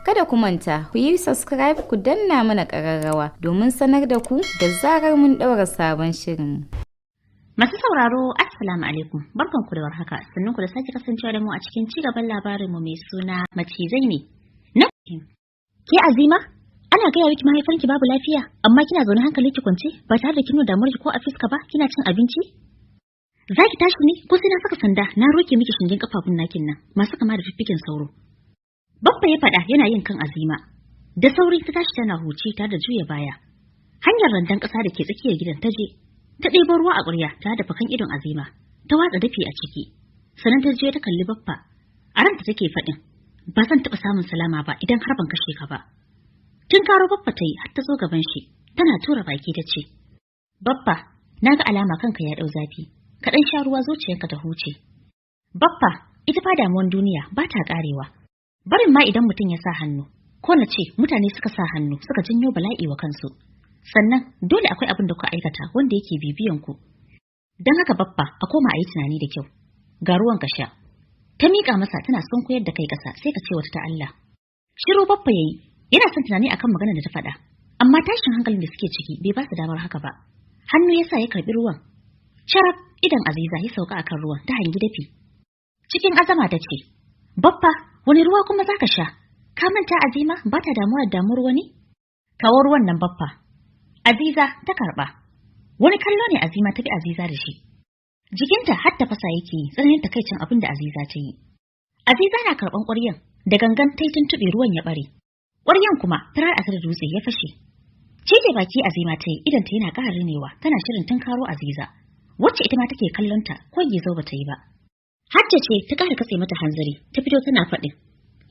Kada ku manta, ku yi subscribe, ku danna mana ƙararrawa domin sanar da ku da zarar mun ɗaura sabon shirin. Masu sauraro, Assalamu alaikum. Barkanku da warhaka. Sannunku da sake kasancewa da mu a cikin ci gaban labarinmu mai suna Macizai ne. Na Ke Azima, ana gaya miki mahaifanki babu lafiya, amma kina zaune hankalinki kwance ba tare da kin nuna damuwarki ko a fiska ba, kina cin abinci? Za ki tashi ne ko sai na saka sanda na roke miki shingen kafafun nakin nan masu kama da fiffiken sauro? Babba ya faɗa yana yin kan Azima. Da sauri ta tashi tana huci tare da juya baya. Hanyar randan ƙasa da ke tsakiyar gidan ta je, ta ɗebo ruwa a ƙwarya tare da fakan idon Azima, ta watsa dafi a ciki. Sannan ta juya ta kalli Baffa. A ranta take faɗin, ba zan taɓa samun salama ba idan har ban kashe ka ba. Tun karo Baffa ta yi har ta zo gaban shi, tana tura baki ta ce, "Baffa, na ga alama kanka ya ɗau zafi, ka ɗan sha ruwa zuciyarka ta huce." Baffa, ita fa damuwan duniya ba ta ƙarewa. Barin ma idan mutum ya sa hannu, ko na ce mutane suka sa hannu suka janyo bala'i wa kansu. Sannan dole akwai abin da kuka aikata wanda yake bibiyan ku. Don haka Baffa, a koma a yi tunani da kyau. Ga ruwan ka sha. Ta miƙa masa tana sunkuyar da kai ƙasa sai ka ce wata ta Allah. Shiru Baffa yayi, yana son tunani akan maganar da ta faɗa. Amma tashin hankalin da suke ciki bai ba su damar haka ba. Hannu ya sa ya karɓi ruwan. Carab idan Aziza ya sauka akan ruwan, ta hangi dafi. Cikin azama ta ce, "Baffa, wani ruwa kuma zaka sha? Ka manta Azima ba ta damuwa da damuwar wani? Kawo ruwan nan, Baffa." Aziza ta karɓa. Wani kallo ne Azima ta bi Aziza da shi. Jikinta har ta fasa yake yi tsananin takaicin abin da Aziza ta yi. Aziza na karɓan ƙwaryan, da gangan ta yi tuntuɓe, ruwan ya ɓare. Ƙwaryan kuma ta ratsa da dutse ya fashe. Cije baki Azima ta yi, idanta yana ƙara rinewa, tana shirin tunkaro Aziza, wacce ita ma take kallonta ko gizo ba ta yi ba. Hajja ce ta ƙara katse mata hanzari, ta fito tana faɗin,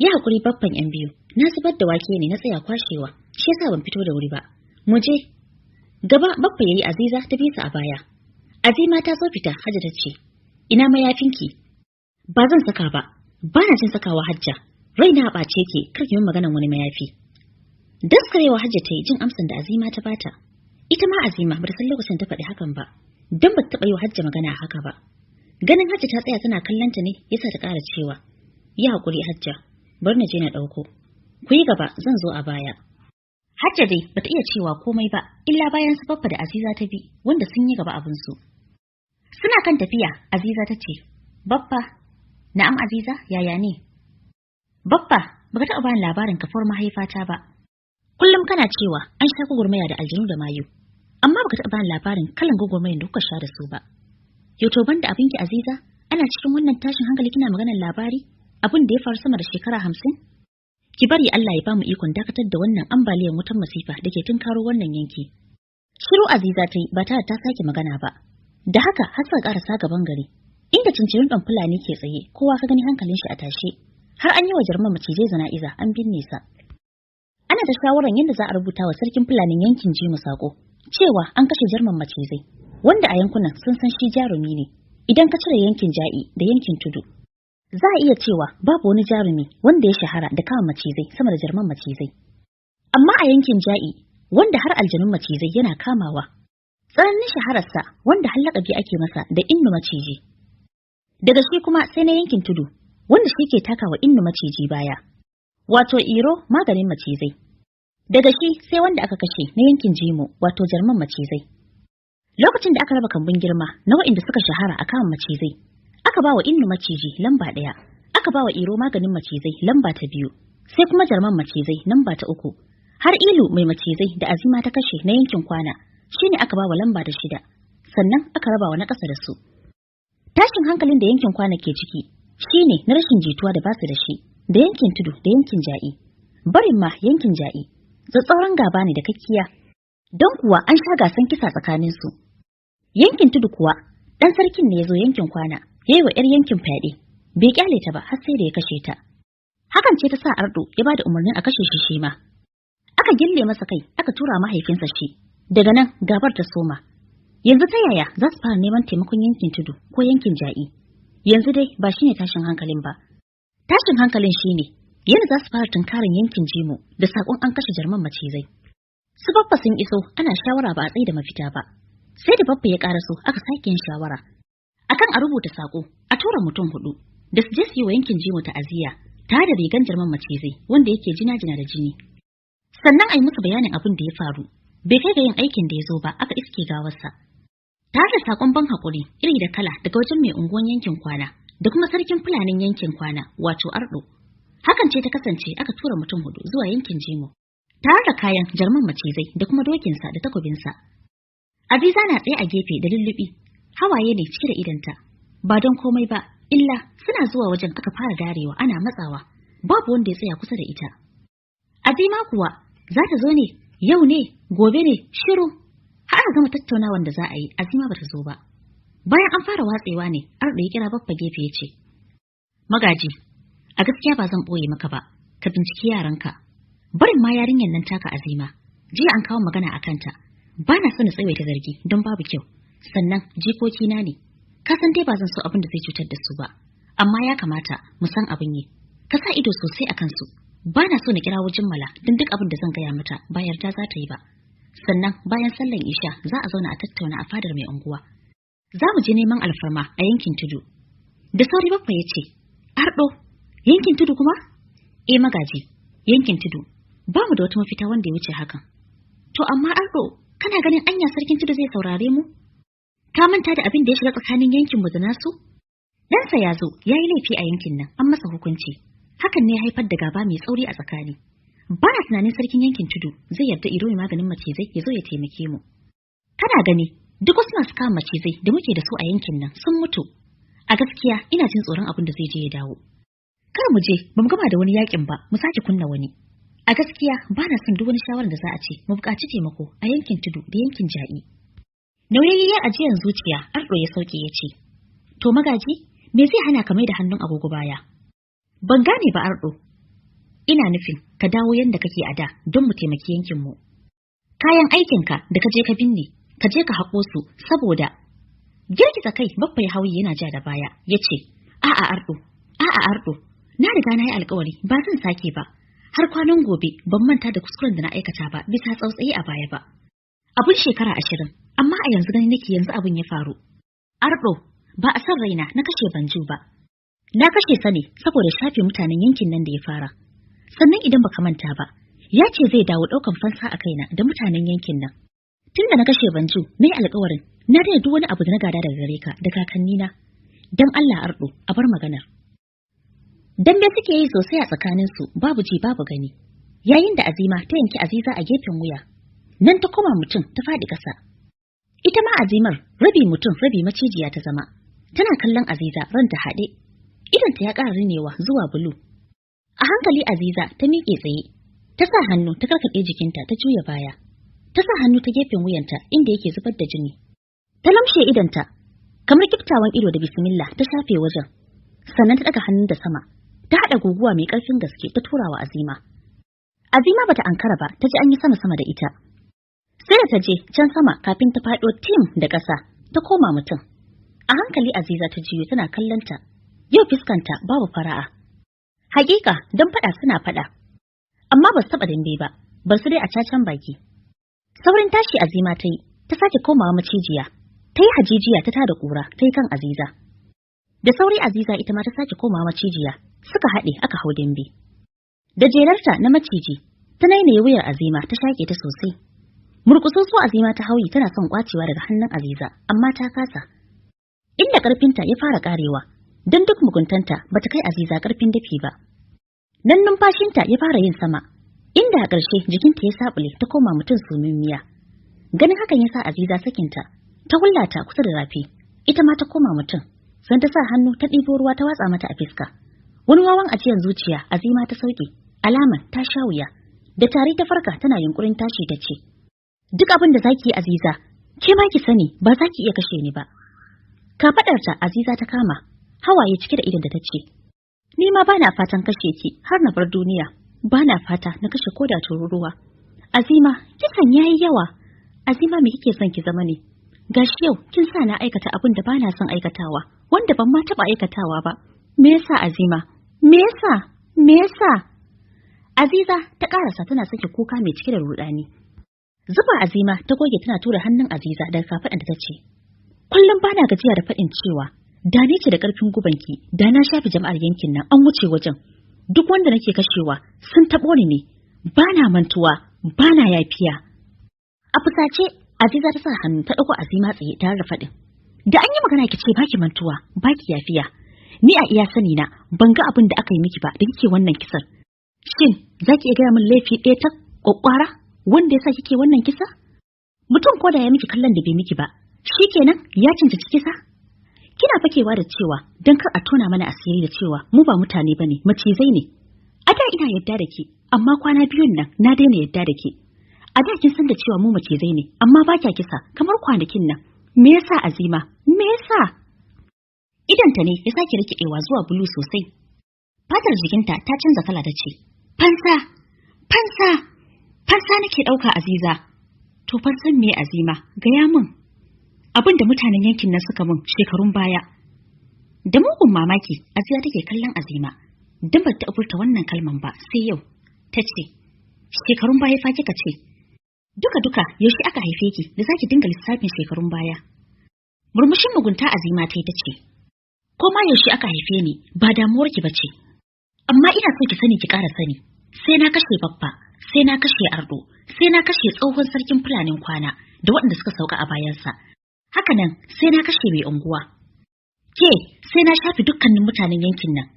"Yi haƙuri, Baffan 'yan biyu, na zubar da wake ne na tsaya kwashewa, shi yasa ban fito da wuri ba. Mu je." Gaba Baffa yayi, Aziza ta bisa a baya. Azima ta zo fita, Hajja ta ce, "Ina mayafinki?" "Ba zan saka ba, ba na jin sakawa, Hajja. Raina a ɓace ke, kar ki min maganan wani mayafi." Daskarewa Hajja ta yi jin amsan da Azima ta bata. Ita ma Azima ba ta san lokacin ta faɗi hakan ba, don ba ta taɓa yi wa Hajja magana haka ba. Ganin Hajja ta tsaya tana kallon ta ne yasa ta ƙara cewa, "Yi haƙuri, Hajja, bar na je na ɗauko. Ku yi gaba, zan zo a baya." Hajja dai bata iya cewa komai ba, illa bayan su Baffa da Aziza ta bi, wanda sun yi gaba abin su. Suna kan tafiya, Aziza ta ce, "Baffa." "Na'am, Aziza, yaya ne?" "Baffa, baka taɓa bani labarin kafuwar mahaifata ba. Kullum kana cewa an sha gwagwarmaya da aljanu da mayu, amma baka taɓa bani labarin kalan gwagwarmayar da kuka sha da su ba." "Yau to banda abinki, Aziza, ana cikin wannan tashin hankali kina maganar labari, abin da ya faru sama da shekara 50? Ki bari Allah ya bamu ikon dakatar da wannan ambaliyar wutan masifa da ke tunkaro wannan yanki." Shiru Aziza ta yi ba tare ta sake magana ba. Da haka har suka karasa gaban gari, inda cincirin ɗan Fulani ke tsaye, kowa ka gani hankalin shi a tashe. Har an yi wa jarman macizai zana'iza an binne sa. Ana ta shawaran yadda za a rubuta wa sarkin Fulanin yankin Jimu sako, cewa an kashe jarman macizai, wanda a yankunan sun san shi jarumi ne. Idan ka cire yankin Ja'i da yankin Tudu, za a iya cewa babu wani jarumi wanda ya shahara da kama macizai sama da jarman macizai. Amma a yankin Ja'i, wanda har aljanun macizai yana kamawa, tsananin shahararsa wanda har laƙabi ake masa da Innu Maciji. Daga shi kuma sai na yankin Tudu, wanda shi ke takawa Innu Maciji baya, wato Iro Maganin Macizai. Daga shi sai wanda aka kashe na yankin Jimo, wato Jarman Macizai. Lokacin da aka raba kambun girma na waɗanda suka shahara a kama macizai, aka ba wa Innu Maciji lamba 1, aka ba wa Iro Maganin Macizai lamba ta 2, sai kuma Jarman Macizai lamba ta 3. Har Ilu Mai Macizai da Azima ta kashe na yankin Kwana, shine aka ba wa lamba ta 6, sannan aka raba wa na ƙasa da su. Tashin hankalin da yankin Kwana ke ciki shine na rashin jituwa da basu da shi, da yankin Tudu da yankin Ja'i. Barin ma yankin Ja'i, tsatsauran gaba ne da kakkiya, don kuwa an sha gasan kisa tsakaninsu. Yankin Tudu kuwa, ɗan sarkin ne ya zo yankin Kwana, ya yi wa 'yar yankin fyaɗe, bai kyale ta ba har sai da ya kashe ta. Hakan ce ta sa Ardo ya bada umarnin a kashe shi shi ma. Aka gille masa kai, aka tura mahaifinsa shi. Daga nan gabar ta soma. Yanzu ta yaya za su fara neman taimakon yankin Tudu ko yankin Ja'i? Yanzu dai ba shine tashin hankalin ba. Tashin hankalin shine yadda za su fara tunkarin yankin Jimo da sakon an kashe jarman macizai. Su Baffa sun iso ana shawara, ba a tsaye da mafita ba. Sai da Baffa ya karaso aka sake yin shawara. Akan a rubuta sako, a tura mutum hudu da su je su yi wa yankin Jimo ta'aziyya. tare da rigan jarman macizai wanda yake jina-jina da jini. Sannan a yi musu bayanin abin da ya faru, bai kai ga yin aikin da ya zo ba aka iske gawarsa. Tare da saƙon ban haƙuri iri da kala daga wajen mai unguwan yankin kwana da kuma sarkin fulanin yankin kwana wato Ardo. Hakan ce ta kasance aka tura mutum 4 zuwa yankin Jimo, tare da kayan jarman macizai da kuma dokinsa da takobinsa. Aziza na tsaye a gefe da lullubi, hawaye ne cike da idanta. Ba don komai ba, illa suna zuwa wajen aka fara darewa ana matsawa, babu wanda ya tsaya kusa da ita. Azima kuwa za ta zo ne, yau ne, gobe ne, shiru. Har aka gama tattaunawan da za a yi, Azima bata zo ba. Bayan an fara watsewa ne, Ardo ya kira Baffa gefe ya ce, Magaji, a gaskiya ba zan ɓoye maka ba, ka binciki yaranka. Barin ma yarinyar nan taka Azima, jiya an kawo magana a kanta. Ba na son na tsawaita zargi don babu kyau. Sannan jikokina ne. Ka san dai ba zan so abin da zai cutar da su ba, amma ya kamata mu san abin yi. Ka sa ido sosai a kansu. Ba na so na kira Jummala don duk abin da zan gaya mata ba yarda za ta yi ba. Sannan bayan sallan isha za a zauna a tattauna a fadar mai unguwa. Za mu je neman alfarma a yankin tudu. Da sauri Baffa ya ce, Ardo, yankin tudu kuma? Eh magaji, yankin tudu. Ba mu da wata mafita wanda ya wuce hakan. To amma Ardo, kana ganin anya sarkin tudu zai saurare mu? Ka manta da abin da ya shiga tsakanin yankin mu da nasu? Ɗansa ya zo, ya yi laifi a yankin nan, an masa hukunci. Hakan ne ya haifar da gaba mai tsauri a tsakani. Ba na tunanin sarkin yankin tudu zai yarda Iro mai maganin macizai ya zo ya taimake mu. Kana gani, duk wasu masu kama macizai da muke da su a yankin nan sun mutu. A gaskiya ina jin tsoron abin da zai je ya dawo. Kar mu je, ba mu gama da wani yakin ba, mu sake kunna wani. A gaskiya ba na son duk wani shawarar da za a ce mu buƙaci taimako a yankin tudu da yankin ja'i. Nauyayyiyar ajiyar zuciya Ardo ya sauke ya ce, To magaji, me zai hana ka mai da hannun agogo baya? Ban gane ba Ardo. Ina nufin ka dawo yanda kake a da don mu taimaki yankinmu. Kayan aikinka da ka je ka binne, ka je ka haƙo su saboda girgiza kai Baffa ya hauyi yana ja da baya ya ce, A'a Ardo, a'a Ardo, na riga na yi alkawari ba zan sake ba. Har kwanan gobe ban manta da kuskuren da na aikata ba bisa tsautsayi a baya ba. Abun shekara 20, amma a yanzu gani nake yanzu abun ya faru. Ardo, ba a san raina na kashe Banju ba. Na kashe sa ne saboda shafe mutanen yankin nan da ya fara. Sannan idan baka manta ba, ya ce zai dawo ɗaukan fansa a kaina da mutanen yankin nan. Tunda na kashe Banju, na yi alkawarin na daina duk wani abu da na gada daga gare ka da kakannina. Dan Allah Ardo, a bar maganar. Dambe suke yi sosai a tsakaninsu, babu ji babu gani. Yayin da Azima ta yanki Aziza a gefen wuya, nan ta koma mutum ta faɗi ƙasa. Ita ma Azimar rabi mutum rabi macijiya ta zama. Tana kallon Aziza ranta haɗe. Idonta ya ƙara rinewa zuwa bulu. A hankali Aziza ta miƙe tsaye, ta sa hannu ta karkaɗe jikinta ta juya baya. Ta sa hannu ta gefen wuyanta inda yake zubar da jini. Ta lamshe idonta, kamar kiftawan ido da bismillah ta shafe wajen. Sannan ta ɗaga hannun da sama, ta haɗa guguwa mai ƙarfin gaske ta tura wa Azima. Azima bata ankara ba, ta ji an yi sama-sama da ita. Sai da ta je can sama kafin ta faɗo tim da ƙasa, ta koma mutum. A hankali Aziza ta jiyo tana kallonta. Yau fuskanta babu fara'a. Hakika don faɗa suna faɗa. Amma ba su taɓa dambe ba, bar su dai a cacan baki. Saurin tashi Azima ta yi, ta sake komawa macijiya. Ta yi hajijiya ta tada ƙura, ta yi kan Aziza. Da sauri Aziza ita ma ta sake komawa macijiya, suka haɗe aka hau dambe. Da jelarta na maciji, ta nainaye wuyar Azima ta shaƙe ta sosai. Murƙusoso Azima ta hauyi tana son ƙwacewa daga hannun Aziza, amma ta kasa. Inda ƙarfinta ya fara ƙarewa, don duk muguntanta bata kai Aziza ƙarfin dafi ba. Nan numfashinta ya fara yin sama, inda a ƙarshe jikinta ya saɓule ta koma mutum sumimmiya. Ganin hakan ya sa Aziza sakinta, ta hullata kusa da rafi, ita ma ta koma mutum. Sai ta sa hannu ta ɗibo ruwa ta watsa mata a fiska. Wani wawan ajiyan zuciya Azima ta sauke, alaman ta sha wuya. Da tari ta farka tana yunkurin tashi ta ce, Duk abin da zaki yi Aziza, ke ma ki sani ba za ki iya kashe ni ba. Kafaɗarta Aziza ta kama, hawaye cike da idon da ta ce, Ni ma bana fatan kashe ki har na bar duniya, bana fata na kashe koda tururuwa. Azima, kisan yayi yawa. Azima me kike son ki zama ne? Gashi yau kin sa na aikata abin da bana son aikatawa, wanda ban ma taɓa aikatawa ba. Me yasa Azima? Me yasa? Me yasa? Aziza ta karasa tana sake kuka mai cike da rudani. Zuba Azima ta goge tana tura hannun Aziza daga kafaɗanta ta ce, Kullum bana gajiya da faɗin cewa da ni ce da ƙarfin gubanki, da na shafe jama'ar yankin nan an wuce wajen. Duk wanda nake kashewa sun taɓo ni ne, bana mantuwa, bana yafiya. A fusace Aziza ta sa hannu ta ɗauko Azima tsaye tare da faɗin, da an yi magana ki ce baki mantuwa, baki yafiya. Ni a iya sani na ban ga abin da aka yi miki ba da kike wannan kisan. Shin za ki iya gaya min laifi ɗaya ta ƙwaƙƙwara wanda yasa kike wannan kisa? Mutum ko da ya miki kallon da bai miki ba, shikenan ya cancanci kisa? Kina fakewa da cewa don kar a tona mana asiri da cewa mu ba mutane bane, macizai ne. A da ina yadda da ke, amma kwana biyun nan na daina yadda da ke. A da kin san da cewa mu macizai ne, amma ba kya kisa kamar kwanakin nan. Me yasa, Azima? Me yasa? Idanta ne ya sake rikidewa zuwa bulu sosai. Fatar jikinta ta canza kala, ta ce, "Fansa, fansa, fansa nake ɗauka, Aziza." To fansan me, Azima? Gaya min. Abin da mutanen yankin nan suka min shekarun baya. Da mugun mamaki, Aziza take kallon Azima. Dan ba ta furta wannan kalman ba sai yau. Ta ce, "Shekarun baya fa kika ce. Duka duka yaushe aka haife ki da zaki dinga lissafin shekarun baya?" Murmushin mugunta Azima ta yi ta ce, "Ko ma yaushe aka haife ni ba damuwarki ba ce. Amma ina so ki sani, ki ƙara sani. Sai na kashe Baffa, sai na kashe Ardo, sai na kashe tsohon sarkin Fulanin Kwana da waɗanda suka sauka a bayansa. Hakanan sai na kashe mai unguwa. Ke, sai na shafe dukkanin mutanen yankin nan.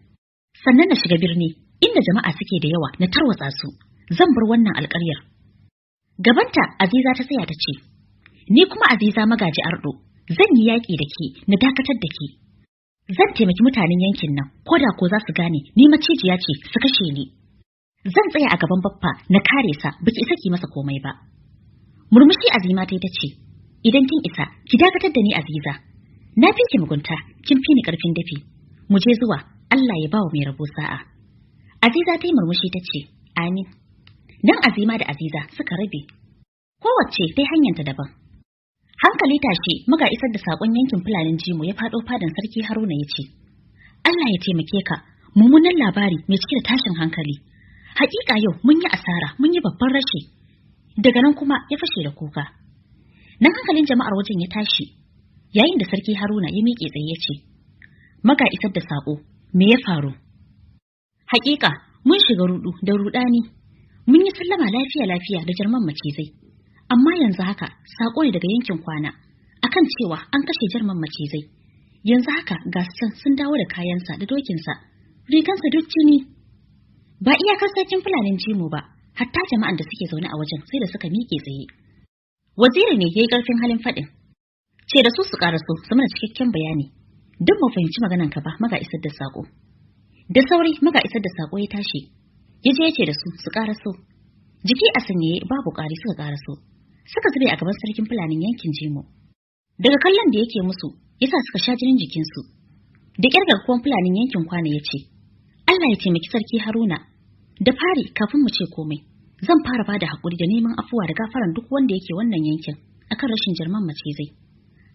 Sannan na shiga birni inda jama'a suke da yawa na tarwatsa su. Zan bar wannan alƙaryar." Gabanta Aziza ta tsaya ta ce, "Ni kuma Aziza Magaji Ardo, zan yi yaƙi da ke na dakatar da ke. Zan taimaki mutanen yankin nan, ko da ko za su gane ni macijiya ce su kashe ni. Zan tsaya a gaban Baffa na kare sa, baki isa ki masa komai ba." Murmushi Azima ta yi ta ce, "Idan kin isa, ki dakatar da ni, Aziza. Na fi ki mugunta, kin fi ni karfin dafi. Mu je zuwa, Allah ya bawa mai rabo sa'a." Aziza ta yi murmushi ta ce, "Amin." Nan Azima da Aziza suka rabe. Kowace ta hanyarta daban. Hankali tashi, muga isar da sakon yankin Fulanin Jimo ya faɗo fadan Sarki Haruna ya ce, "Allah ya taimake ka, mummunan labari mai cike da tashin hankali. Hakika yau mun yi asara, mun yi babban rashi." Daga nan kuma ya fashe da kuka. Nan hankalin jama'ar wajen ya tashi, yayin da Sarki Haruna ya miƙe tsaye ya ce, "Maga isar da sako, me ya faru?" "Hakika mun shiga rudu da rudani. Mun yi sallama lafiya lafiya da jarman macizai. Amma yanzu haka sako ne daga yankin Kwana akan cewa an kashe jarman macizai. Yanzu haka ga can sun dawo da kayansa da dokinsa, rigansa duk jini." Ba iyakar sarkin Fulanin Jimo ba, hatta jama'an da suke zaune a wajen sai da suka miƙe tsaye. Waziri ne ya yi ƙarfin halin faɗin, "Ce da su su ƙaraso su mana cikakken bayani. Duk mu fahimci maganan ka ba, maga isar da sako." Da sauri maga isar da sako ya tashi, ya je ya ce da su su ƙaraso. Jiki a sanyaye babu ƙari suka ƙaraso. Suka zube a gaban sarkin Fulanin yankin Jimo. Daga kallon da yake musu, yasa suka sha jinin jikinsu. Da ƙyar garkuwan Fulanin yankin Kwana ya ce, "Allah ya taimaki Sarki Haruna. Da fari, kafin mu ce komai, zan fara bada haƙuri da neman afuwa da gafaran duk wanda yake wannan yankin akan rashin jarman macizai.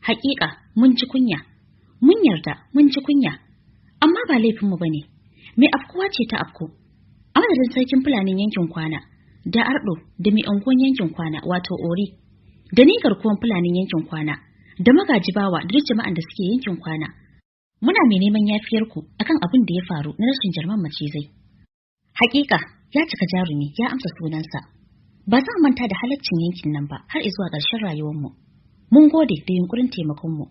Haƙiƙa mun ji kunya, mun yarda mun ji kunya, amma ba laifinmu ba ne, mai afkuwa ce ta afku. A madadin sarkin Fulanin yankin Kwana, da Ardo, da mai unguwan yankin Kwana wato Ori, da ni garkuwan Fulanin yankin Kwana, da Magaji Bawa, da duk jama'an da suke yankin Kwana, muna mai neman yafiyarku akan abin da ya faru na rashin jarman macizai. Hakika ya cika jarumi, ya amsa sunansa. Ba za mu manta da halaccin yankin nan ba har zuwa ƙarshen rayuwarmu. Mun gode da yunkurin taimakonmu.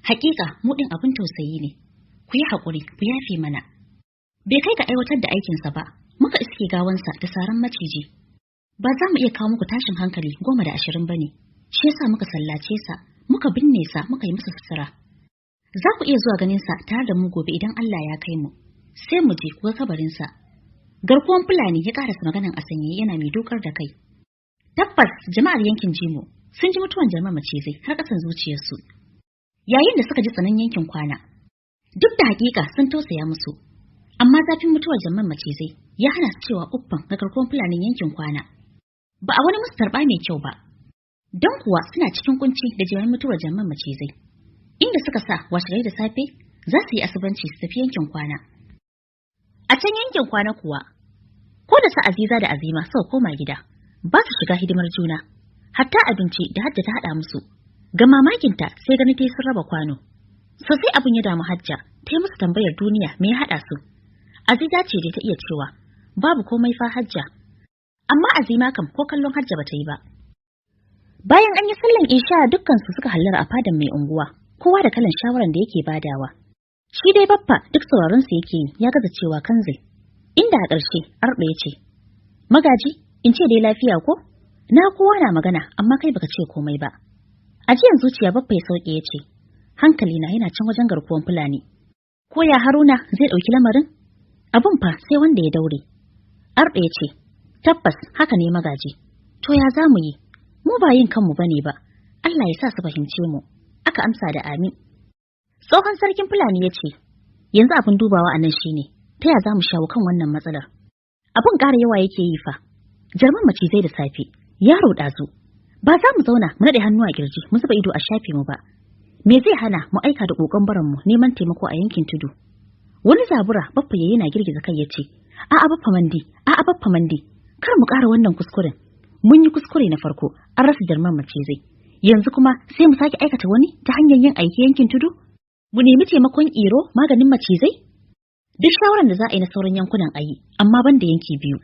Hakika mu ɗin abin tausayi ne. Ku yi haƙuri, ku yafe mana. Bai kai ga aiwatar da aikinsa ba, muka iske gawansa da saran maciji. Ba za mu iya kawo muku tashin hankali 10 da 20 ba ne, shi yasa muka sallace sa, muka binne sa, muka yi masa sutura. Za ku iya zuwa ganin sa tare da mu gobe idan Allah ya kai mu. Sai mu je ku ga kabarinsa." Garkuwan Fulani ya karasa maganan a sanyaye yana mai dokar da kai. Tabbas jama'ar yankin Jimo sun ji mutuwan jarman macizai har ƙasan zuciyarsu. Yayin da suka ji tsanan yankin Kwana. Duk da hakika sun tausaya musu, amma zafin mutuwar jarman macizai ya hana su cewa uffan ga garkuwan Fulanin yankin Kwana. Ba a wani musu tarba mai kyau ba. Don kuwa suna cikin kunci da jiran mutuwar jarman macizai. Inda suka sa washe da safe za su yi asubanci su tafi yankin Kwana. A can yankin Kwana kuwa, ko da su Aziza da Azima suka koma gida, ba su shiga hidimar juna, hatta abinci da Hajja ta haɗa musu. Ga mamakinta sai gani ta sun raba kwano. Sosai abin ya damu Hajja, ta yi musu tambayar duniya me ya haɗa su. Aziza ce dai ta iya cewa, babu komai fa Hajja. Amma Azima kam ko kallon Hajja bata yi ba. Bayan an yi sallan isha dukkan su suka hallara a fadan mai unguwa, kowa da kalan shawaran da yake badawa. Shi dai Baffa duk sauraron su yake yi, ya gaza cewa kanzil. Inda a ƙarshe Ardo ya ce, "Magaji, in ce dai lafiya ko? Na kowa na magana amma kai baka ce komai ba." Ajiyan zuciya Baffa ya sauke ya ce, "Hankali na yana can wajen garkuwan Fulani. Ko ya Haruna zai ɗauki lamarin? Abun fa sai wanda ya daure." Ardo ya ce, "Tabbas haka ne magaji. To ya za mu yi? Mu ba yin kanmu bane ba. Allah ya sa su fahimce mu." Aka amsa da amin. Tsohon sarkin Fulani ya ce, "Yanzu abin dubawa a nan shine, ta ya za mu shawo kan wannan matsalar? Abin ƙara yawa yake yi fa. Jarman macizai da safe, yaro ɗazu. Ba za mu zauna mu naɗe hannu a kirji mu zuba ido a shafe mu ba. Me zai hana mu aika da ƙoƙon baranmu neman taimako a yankin tudu?" Wani zabura Baffa yayi yana girgiza kai ya ce, "A'a Baffa Mandi, a'a Baffa Mandi, kar mu ƙara wannan kuskuren. Mun yi kuskure na farko, an rasa jarman macizai. Yanzu kuma sai mu sake aikata wani ta hanyar yin aiki yankin tudu? Mu nemi taimakon Iro maganin macizai? Duk shawaran da za a yi na sauran yankunan a yi, amma ban da yanki biyu.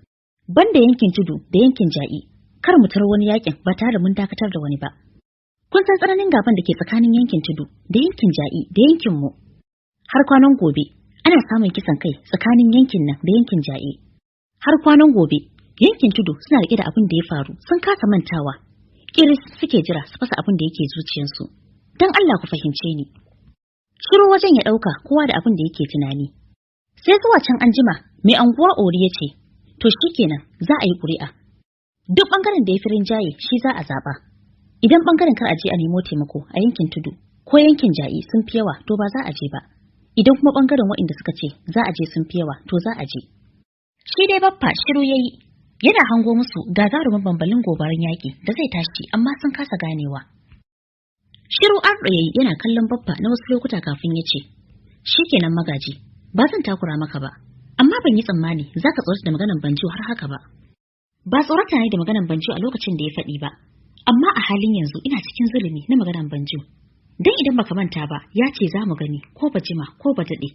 Ban da yankin tudu da yankin ja'i, kar mu tar wani yakin ba tare da mun dakatar da wani ba. Kun san tsananin gaban da ke tsakanin yankin tudu da yankin ja'i da yankin mu. Har kwanan gobe ana samun kisan kai tsakanin yankin nan da yankin ja'i. Har kwanan gobe yankin tudu suna rike da abin da ya faru, sun kasa mantawa. Kiris suke jira su fasa abin da yake zuciyarsu. Don Allah ku fahimce ni." Shiru wajen ya ɗauka, kowa da abin da yake tunani. Sai zuwa can anjima, mai anguwa Ori ya ce, "To shikenan, za a yi ƙuri'a. Duk ɓangaren da ya fi rinjaye shi za a zaɓa. Idan ɓangaren kar a je a nemo taimako a yankin tudu ko yankin ja'i sun fi yawa, to ba za a je ba. Idan kuma ɓangaren waɗanda suka ce za a je sun fi yawa, to za a je." Shi dai Baffa shiru ya yi, yana hango musu gagarumin bambalin gobaran yaƙi da zai tashi, amma sun kasa ganewa. Shiru Ardo yayi yana kallon Baffa na wasu lokuta kafin ya ce, "Shikenan magaji, ba zan takura maka ba, amma ban yi tsammani zaka tsorata da maganan Banjo har haka ba." Ba tsorata ne da maganan Banjo a lokacin da ya faɗi ba, amma a halin yanzu ina cikin zulumi na maganan Banjo. Dan idan baka manta ba, ya ce za mu gani ko ba jima ko ba daɗe.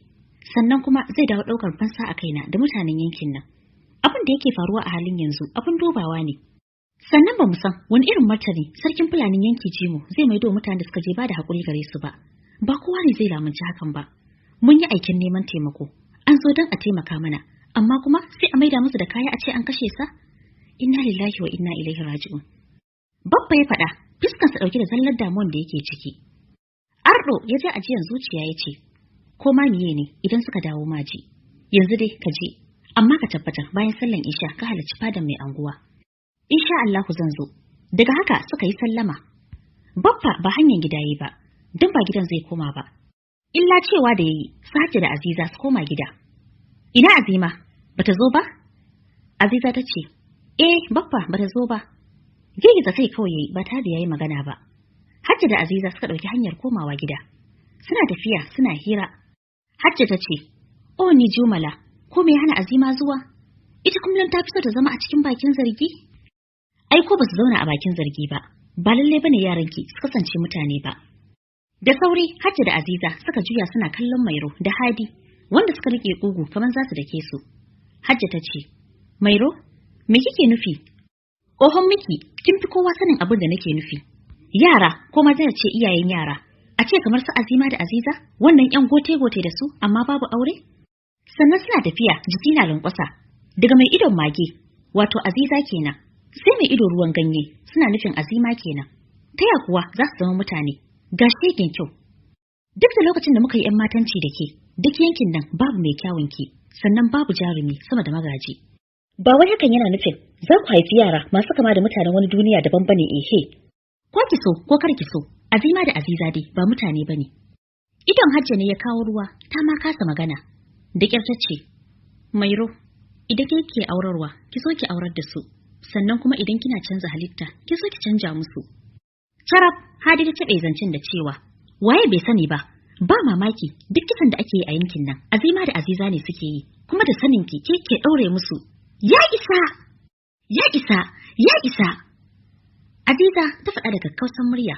Sannan kuma zai dawo ɗaukar fansa a kaina da mutanen yankin nan. Abin da yake faruwa a halin yanzu abin dubawa ne. Sannan ba mu san wani irin martani sarkin Fulanin yanki Jimo zai maido mutanen da suka je ba da haƙuri gare su ba. Ba kowa ne zai lamunci hakan ba. Mun yi aikin neman taimako, an zo don a taimaka mana, amma kuma sai a maida musu da kaya a ce an kashe sa? Inna lillahi wa inna ilaihi raji'un. Babba ya faɗa, fuskarsa ɗauke da zallar damuwan da yake ciki. Ardo ya ji ajiyan zuciya ya ce, "Ko ma miye ne idan suka dawo maji. Yanzu dai ka je, amma ka tabbatar bayan sallan isha ka halarci fadan mai anguwa." "Insha Allahu zan zo." Daga haka suka yi sallama. Baffa ba hanyar gida yi ba, don ba gidan zai koma ba. Illa cewa da yayi, Sace da Aziza su koma gida. "Ina Azima, bata zo ba?" Aziza ta ce, "Eh, Baffa bata zo ba." Girgiza kai kawai yayi ba tare da yayi magana ba. Hajja da Aziza suka ɗauki hanyar komawa gida. Suna tafiya suna hira. Hajja ta ce, "Oh ni Jumala, ko me hana Azima zuwa? Ita kullum ta fi so ta zama a cikin bakin zargi?" Ai ko ba su zauna a bakin zargi ba, ba lalle bane yaranki su kasance mutane ba. Da sauri Hajja da Aziza suka juya suna kallon Mairo da Hadi, wanda suka rike kugu kamar za su dake su. Hajja ta ce, "Mairo, me kike nufi?" "Ohon miki, kin fi kowa sanin abin da nake nufi. Yara, ko ma zai ce iyayen yara, a ce kamar su Azima da Aziza, wannan yan gote-gote da su amma babu aure?" Sannan suna tafiya jiki na lankwasa, daga mai idon mage, wato Aziza kenan, sai mai ido ruwan ganye, suna nufin Azima kenan. Ta ya kuwa za su zama mutane? Ga shegen kyau. Duk da lokacin da muka yi ‘yan matanci da ke, duk yankin nan babu mai kyawun ki, sannan babu jarumi sama da magaji. Ba wai hakan yana nufin za ku haifi yara masu kama da mutanen wani duniya daban bane ehe. Ko ki so ko kar ki so, Azima da Aziza dai ba mutane bane. Idon Hajja ne ya kawo ruwa, ta ma kasa magana. Da ƙyar ta ce, "Mairo, idan ke ke aurarwa, ki so ki aurar da su, sannan kuma idan kina canza halitta, ki so ki canja musu." Charab, Hadi ta taɓe zancen da cewa, waye bai sani ba, ba mamaki duk kisan da ake yi a yankin nan, Azima da Aziza ne suke yi, kuma da saninki ke ke ɗaure musu. Ya isa! Ya isa! Ya isa! Aziza ta faɗa da kakkausan murya,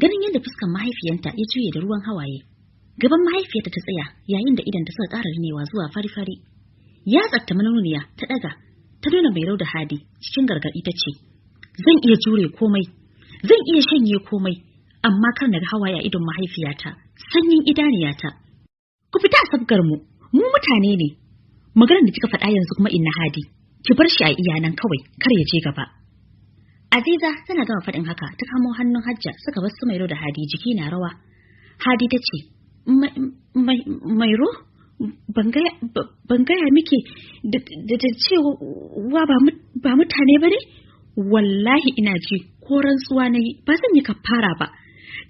ganin yadda fuskan mahaifiyanta ya juye da ruwan hawaye. Gaban mahaifiyarta ta tsaya yayin da idanta suka ƙara rinewa zuwa fari-fari. Ya tsatta manuniya ta ɗaga, ta nuna Mairo da Hadi cikin gargaɗi ta ce, "Zan iya jure komai, zan iya shanye komai, amma kar na ga hawaye a idon mahaifiyata, sanyin idaniyata. Ku fita a sabgar mu, mu mutane ne. Maganar da kika faɗa yanzu kuma inna Hadi, ki bar shi a iyanan kawai, kar ya je gaba." Aziza tana gama faɗin haka ta kamo hannun Hajja suka bar su Mairo da Hadi jiki na rawa. Hadi ta ce, "Mairo, ban gaya miki da cewa ba mutane ba ne? Wallahi ina ji ko rantsuwa na yi ba zan yi kafara ba.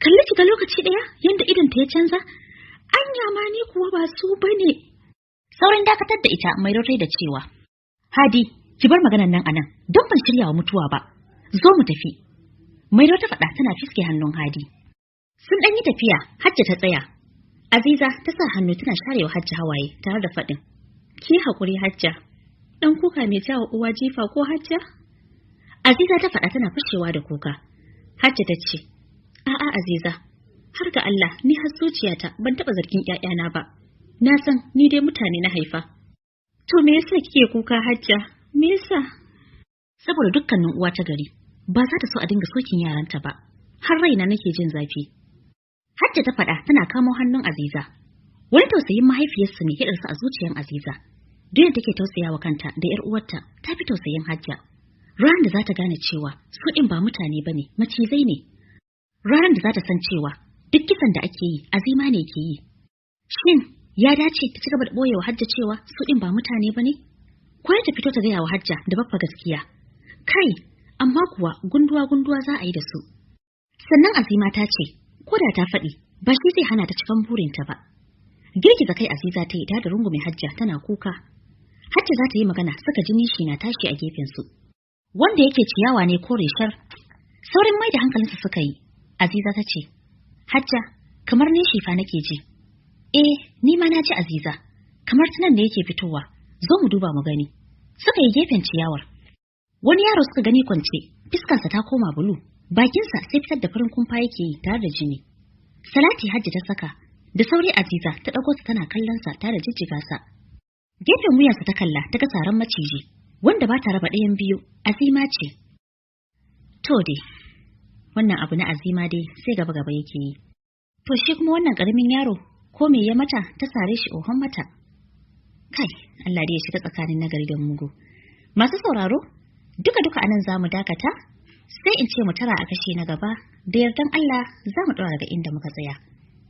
Kalli ki ga lokaci ɗaya yadda idon ta ya canza, anya ma ni kuwa ba su ba ne." Saurin dakatar da ita Mairo tai da cewa, "Hadi, ki bar maganan nan anan, don ban shirya wa mutuwa ba. Zo mu tafi." Mairo ta faɗa tana fiske hannun Hadi. Sun ɗan yi tafiya, Hajja ta tsaya. Aziza ta sa hannu tana sharewa Hajja hawaye tare da faɗin, "Ki haƙuri Hajja, ɗan kuka mai jawo uwa jifa ko Hajja?" Aziza ta faɗa tana fashewa da kuka. Hajja ta ce, "A'a Aziza, har ga Allah ni har zuciyata ban taɓa zargin ƴaƴana ba. Na san ni dai mutane na haifa. To me yasa kike kuka Hajja? Me yasa?" Saboda dukkanin uwa ta gari ba za ta so a dinga sokin yaranta ba. Har raina nake jin zafi. Hajja ta faɗa tana kamo hannun Aziza. Wani tausayin mahaifiyarsa ne ya ɗarsa a zuciyar Aziza. Duk da take tausayawa kanta da ‘yar uwarta, ta fi tausayin Hajja. Ranar da za ta gane cewa su ɗin ba mutane ba ne, macizai ne. Ranar da za ta san cewa duk kisan da ake yi, Azima ne ke yi. Shin ya dace ta ci gaba da ɓoye wa Hajja cewa su ɗin ba mutane ba ne? Ko ta fito ta gaya wa Hajja da Baffa gaskiya? Kai, amma kuwa gunduwa-gunduwa za a yi da su. Sannan Azima ta ce, ko da ta faɗi, ba shi zai hana ta cikan burinta ba. Girgiza kai Aziza ta yi ta da rungume Hajja tana kuka. Hajja za ta yi magana saka jini shi na tashi a gefensu. Wanda yake ciyawa ne kore shar. Saurin mai da hankalinsa suka yi. Aziza ta ce, "Hajja, kamar nishi fa nake ji." "Eh, ni ma na ji Aziza. Kamar tunan da yake fitowa. Zo mu duba mu gani." Suka yi gefen ciyawar. Wani yaro suka gani kwance, fiskarsa ta koma bulu, bakinsa sai fitar da farin kumfa yake yi tare da jini. Salati Hajji ta saka, da sauri Aziza ta ɗago sa tana kallon sa tare da jijjiga sa. Gefen wuyansa ta kalla ta ga saran maciji, wanda ba ta raba ɗayan biyu, Azima ce. To dai, wannan abu na Azima dai sai gaba gaba yake yi. To shi kuma wannan ƙaramin yaro, ko me ya mata ta sare shi ohon mata. Kai, Allah dai ya shiga tsakanin nagari da mugu. Masu sauraro, duka-duka anan za mu dakata, sai in ce mu tara a kashe na gaba, da yardan Allah za mu ɗora daga inda muka tsaya.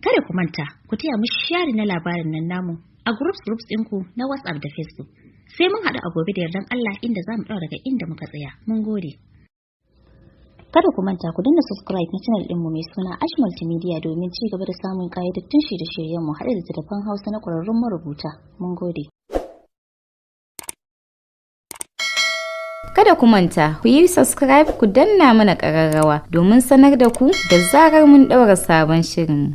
Kada ku manta, ku taya mu share na labarin nan namu a groups groups ɗinku na WhatsApp da Facebook. Sai mun haɗu a gobe da yardan Allah inda za mu ɗora daga inda muka tsaya. Mun gode. Kada ku manta ku danna subscribe na channel ɗinmu mai suna Ash Multimedia domin ci gaba da samun ƙayyadattun shirye-shiryenmu haɗe da littattafan Hausa na ƙwararrun marubuta. Mun gode. Kada ku manta, ku yi subscribe ku danna mana ƙararrawa domin sanar da ku da zarar mun ɗaura sabon shirin.